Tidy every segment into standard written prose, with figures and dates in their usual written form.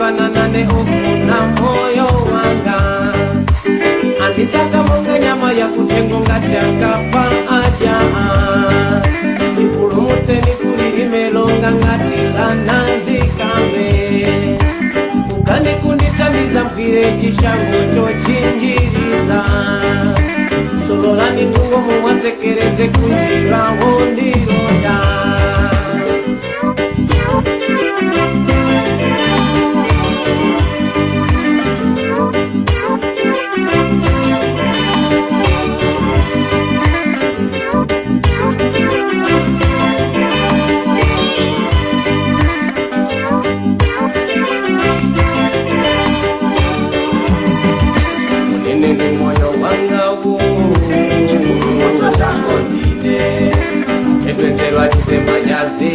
Alimbana nane ofuna moyo wanga, andisaka monga nyama ya kutengo ngati akapa aja. Ipulumutseni kulimelonga ngati lananzikambe, ukani kunditamiza mkwire chishango chochinjiriza. Sololani ntungo muwatsekereze kunjirawo ndironda. Munene ni moyo wangawu, Chipulumutso chango ndine. Tetwezelwa chitemanyazi,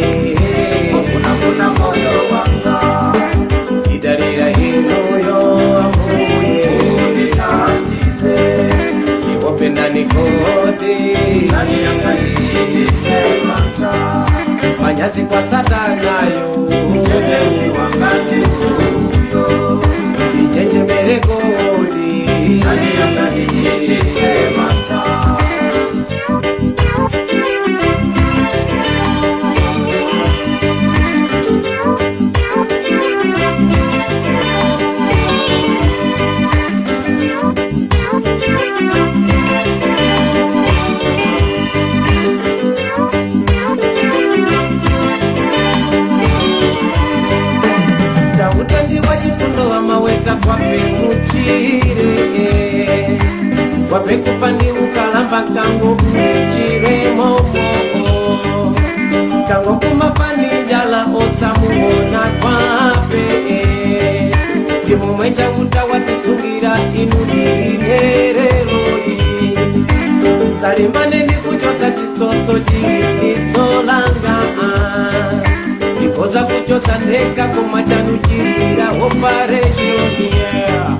Ofunafuna moyo wanga. Idalira inuyo ambuye, Unithandize. Iwopenda nikoti, Nani angandichititse mantha? Manyazi kwa satanayo, Mtetezi wanga ndinuyo. Ichenjemere kodi, Nani angandichititse mantha? Chauta wa chifundo wa maweta kwape muchire, kwape kupani ukalamba kango muchire momo kango kumafani njala osamuona kwape ndimumwe chauta watisungira inu ndinereroi salimane ndi kuchosa chisoso chilisolanga ndikoza kuchosa ndeka koma chanu chilira operation, yeah.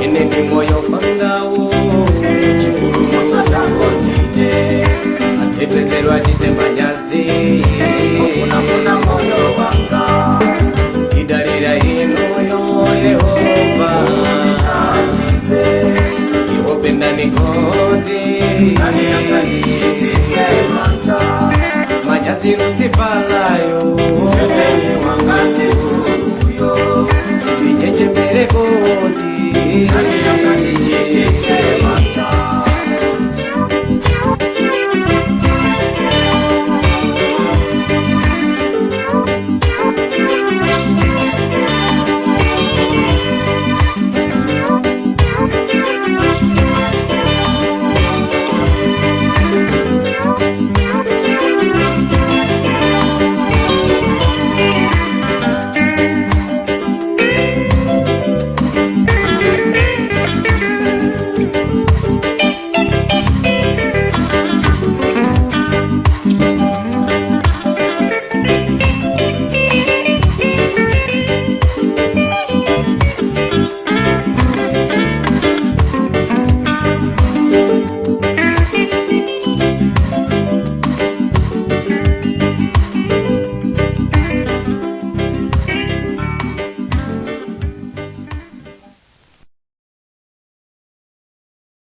Ine ni moyo wangawo, Chipulumutso chango ndine. Atetezerwa chitemanyazi, Ofunafuna moyo wanga. Idalira inuyo Yehova, Unithandize. Iwopenda nikoti, Nani angandichititse mantha? Manyazi lusifalayo, Mtetezi wanga ndinuyo. Ichenjemere kodi, Nani angandichititse